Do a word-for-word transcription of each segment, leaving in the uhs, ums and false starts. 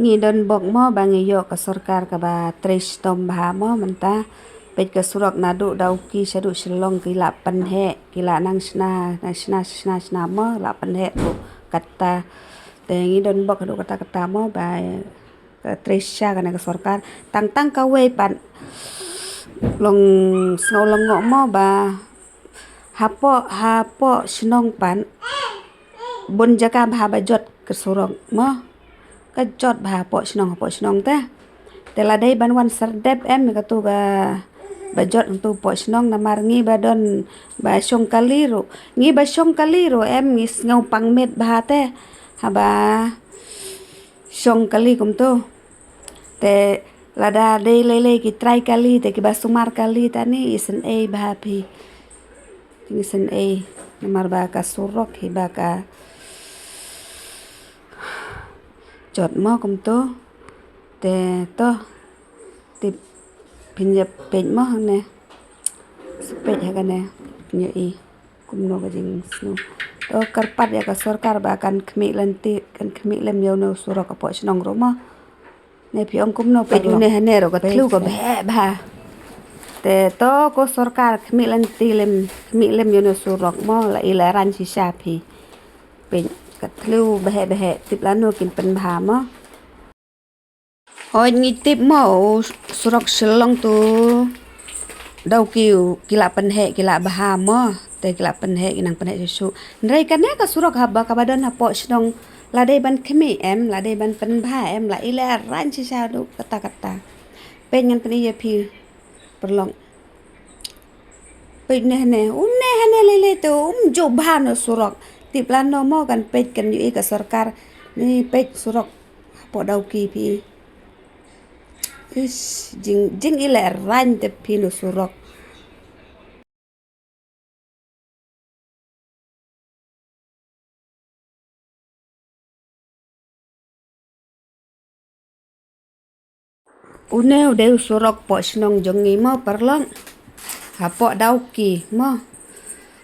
Ngi don bok mo ba ngi ïoh ka sorkar kaba trei shitom bha mo mynta. Peit ka surok naduh Dawki shaduh Shillong ki la pynheh, ki la nang shna, nang shna, shna, shna mo, la pynheh ruh kata. Te ngi don bok haduh katta katta mo ba ka trei shisha kane ka sorkar. Tang tang kawei pat long sngew lyngngoh mo ba hapoh, hapoh shnong pat bun jaka bha ba jot ka surok mo. Ka jot bha hapoh shnong, hapoh shnong te. Te la dei ban wan sardep em katu kaba jot hangtu hapoh shnong, namar ngi ba don ba shong kali ruh. Ngi ba shong kali ruh em ngi sngew pang miet bha te haba shong kali kumtu. Te lada dei lei lei ki trai kali te kiba sumar kali tani isynei bha phi. Isynei namar ba ka surok hi ba ka jot mo kumtu. Te to tip phin ïa peit mo hangne. Sa peit ha kane phin ïohi kumno ka jingsngew. To kyrpad ïa ka sorkar ba kan khmih lynti, kan khmih lem ïa une u surok hapoh shnong ruh mo. Ne phi ong kumno? Peit une hane ruh ka thliew ka bheh bha. Te to ko sorkar khmih lynti lem, khmih lem ïa une u surok mo, la i la rang shisha phi. Peit ka thliew bheh bheh, tip lano kin pynbha mo. Oi ngi tip mo u surok Shillong to Dawki ki la pynheh, ki la bha mo. Te ki la pynheh, ki nang pynheh shuh shuh. Hynrei kane ka surok haba kaba don hapoh shnong la dei ban khmih em, la dei ban pynbha em, la i la rang shisha haduh katta katta. Peit ngan pyni ïa phi paralok. Peit une hane, une hane lei lei te um ju bha une u surok. Tip lano mo kan peit kan ïohi ka sorkar. Ni peit surok hapoh Dawki phi. Ish, jing, jing i la rang te phi une u surok. Une u dei u surok poh shnong jong ngi mo paralok. Hapoh Dawki mo.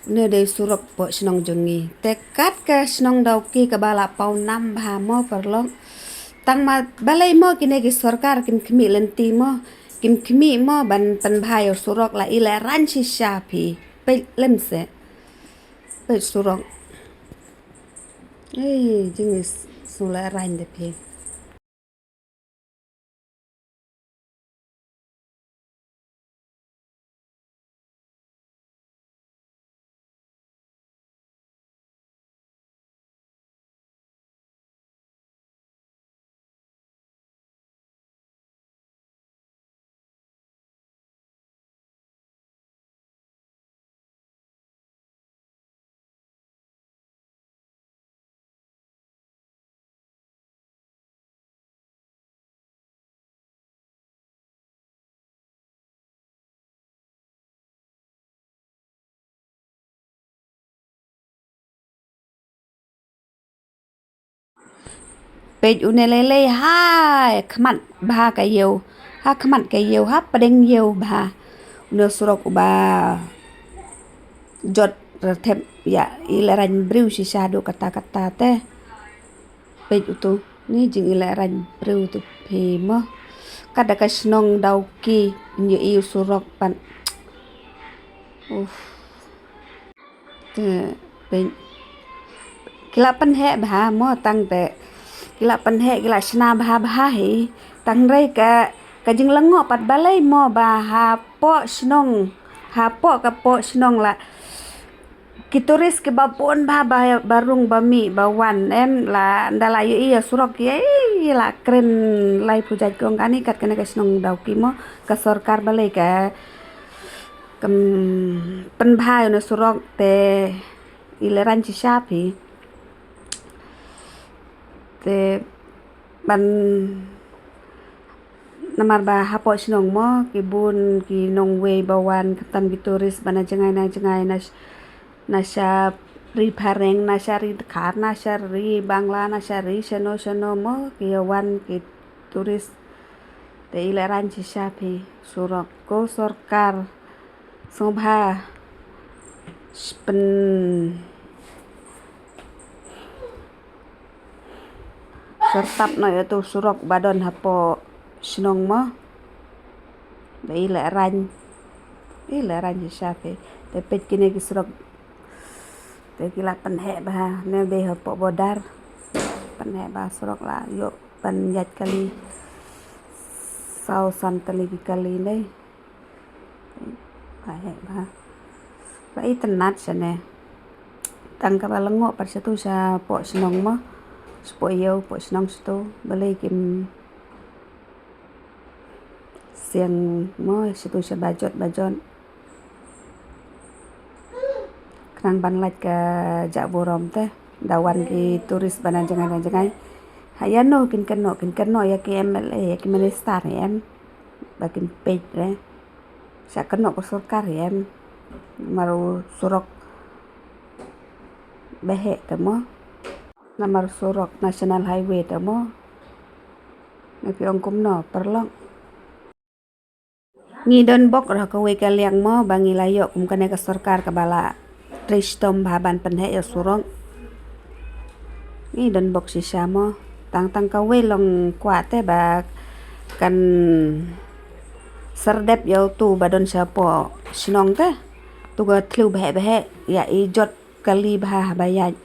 Une u dei u surok poh shnong jong ngi. Te kat ka shnong Dawki kaba la paw nam bha mo paralok. Tang ma balei mo kine ki sorkar kim khmih lynti mo. Kim khmih mo ban pynbha ïa u surok, la i la rang shisha phi. Peit lem se. Peit surok. Ei, jing i s-, sngew la rang de phi. Peit une lei lei ha khmat bha ka ïew. Ha khmat ka ïew, ha pdeng ïew bha. Une u surok uba jot rthep ïa i la rang briew shisha haduh katta katta te. Peit utu, ni jing i la rang briew tu phi mo. Kat da ka shnong Dawki, ngi ïohi u surok pat. Uff. Te, peit. Ki la pynheh bha mo tang te. Ki la pynheh, ki la shna bha bha hi. Tang hynrei ka, ka jinglyngngoh pat balei mo ba hapoh shnong. Hapoh ka poh shnong la. Ki tourist kiba bun bha ba, ba rung ba mih ba wan em la ynda la ïohi ïa surok ïa, ïa la kren laiphew jait kong kane kat kane ka shnong Dawki mo ka sorkar balei ka kam pynbha ïa une u surok te i la rang shisha phi. Te ban namar ba hapoh shnong mo ki bun ki nongwei ba wan khamtam ki tourist ba na jngai na jngai na sh-, na sha ri phareng, na sha ri dkhar, na sha ri Bangla, na sha ri shano shano mo ki ïa wan ki tourist. Te i la rang shisha phi surok ko sorkar. Sngewbha pyn Syrtap noh ïa utu surok ba don hapoh shnong mo. Ba i lehrain. I lehrain shisha phi. Te peit kine ki surok. Te ki la pynheh bha. Ne dei hapoh border. Pynheh bha surok la ïoh pynïaid kali. Saw san tylli ki kali ne. Ba heh bha. Ba itynnad shane. Tang kaba lyngngoh pat shatu shapoh shnong mo. Shapoh ïew, poh shnong shatu. Balei kim siang mo shatu sha bajot, bajot. Khnang ban lait ka jah burom te. Da wan ki tourist ba na jngai na jngai. Ha ïano kin kynnoh, kin kynnoh ïa ki M L A, ïa ki minister em. Ba kin peit re. Sa kynnoh ka sorkar em. Namar u surok ba heh te mo. Namar u surok National Highway te mo. Ne phi ong kumno, paralok. Ngi don bok ruh kawei ka liang mo, ba ngi la ïoh kum kane ka sorkar kaba la trei shitom bha ban pynheh ïa u surok. Ngi don bok shisha mo. Tang tang kawei long kwah te ba kan syrdep ïa utu ba don shapoh shnong te. Tu ka thliew bheh bheh ïa i jot kali bha ba ïaid.